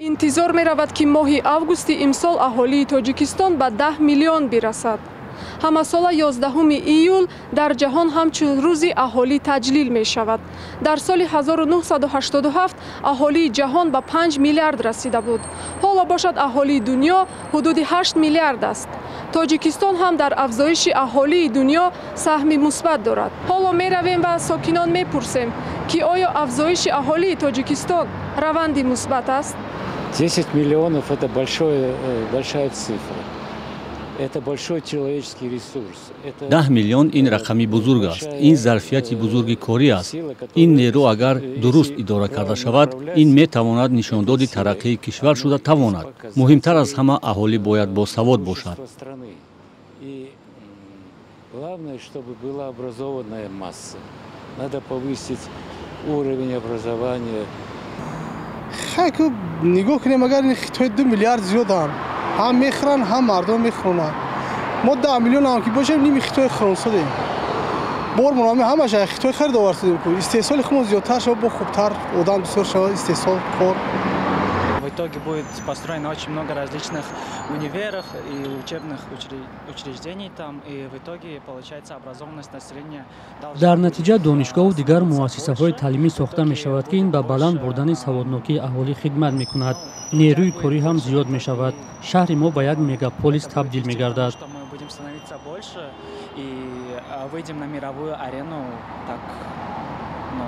Интизор меравад, ки моҳи августи имсол аҳолии Тоҷикистон ба 10 миллион бирасад. Ҳамасола 11 июл дар ҷаҳон ҳамчун Рӯзи аҳолӣ таҷлил мешавад. Дар соли 1987 аҳолии ҷаҳон ба 5 миллиард расида буд. Ҳоло бошад, аҳолии дунё ҳудуди 8 миллиард аст. Тоҷикистон ҳам дар афзоиши аҳолии дунё саҳми мусбат дорад. Ҳоло меравем ва аз сокинон мепурсем, ки оё афзоиши аҳолии Тоҷикистон раванди мусбат аст. 10 миллионов – это большая цифра. Это большой человеческий ресурс. 10 миллион ин рақами бузург аст. Ин зарфияти бузурги корӣ аст. Ин нерӯ агар дуруст идора карда шавад, ин метавонад нишондоди тараққии кишвар шуда тавонад. Муҳимтар аз ҳама, аҳолӣ бояд босавод бошад. Главное, чтобы была образованная масса. Надо повысить уровень образования. Хайку, нигоҳ кунем, агар ин Хитой 2 миллиард зиёданд, ҳам мехӯранд, ҳам мардум мехӯронанд. Мо 10 миллион ҳам ки бошем, ними Хитой хӯронсодем. Бормон ҳамаш Хитой харид оварсодем. Ку истеҳсоли худмон зиёдтар шавад, бо хубтар, одам бисёр шавад, истеҳсол, кор. В итоге будет построено очень много различных универов и учебных учреждений там, и в итоге, получается, образованность населения. Дар натиҷа донишгоҳу дигар муассисаҳои таълимӣ сохта мешавад, ки ин ба баланд бурдани саводнокии аҳолӣ хидмат мекунад. Нерӯи корӣ ҳам зиёд мешавад. Шаҳри мо ба як мегаполис табдил мегардад. Будем становиться больше и выйдем на мировую арену, так, ну,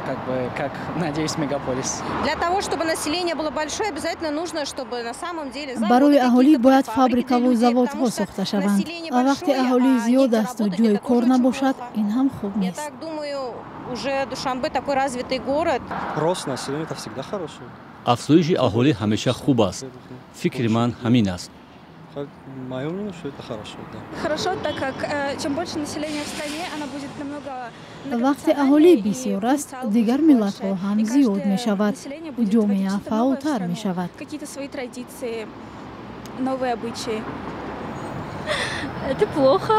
как бы, как, надеюсь, мегаполис. Для того, чтобы население было большое, обязательно нужно, чтобы на самом деле. Барои аҳолӣ бояд фабрикаву заводҳо сохта шаванд. Ва вақте аҳолӣ зиёд асту ҷои кор набошад, ин ҳам хуб нест. Я так думаю, уже Душанбе такой развитый город. Рост населения – это всегда хорошо. Афзоиши аҳолӣ ҳамеша хуб аст. Фикри ман ҳамин аст. Мое мнение, что это хорошо, да. Хорошо, так как чем больше населения в стране, она будет намного. Вақте аҳолӣ бисёр аст, дигар миллатҳо ҳам зиёд мешавад, ҷомеа фаъолтар мешавад. Какие-то свои традиции, новые обычаи. Это плохо.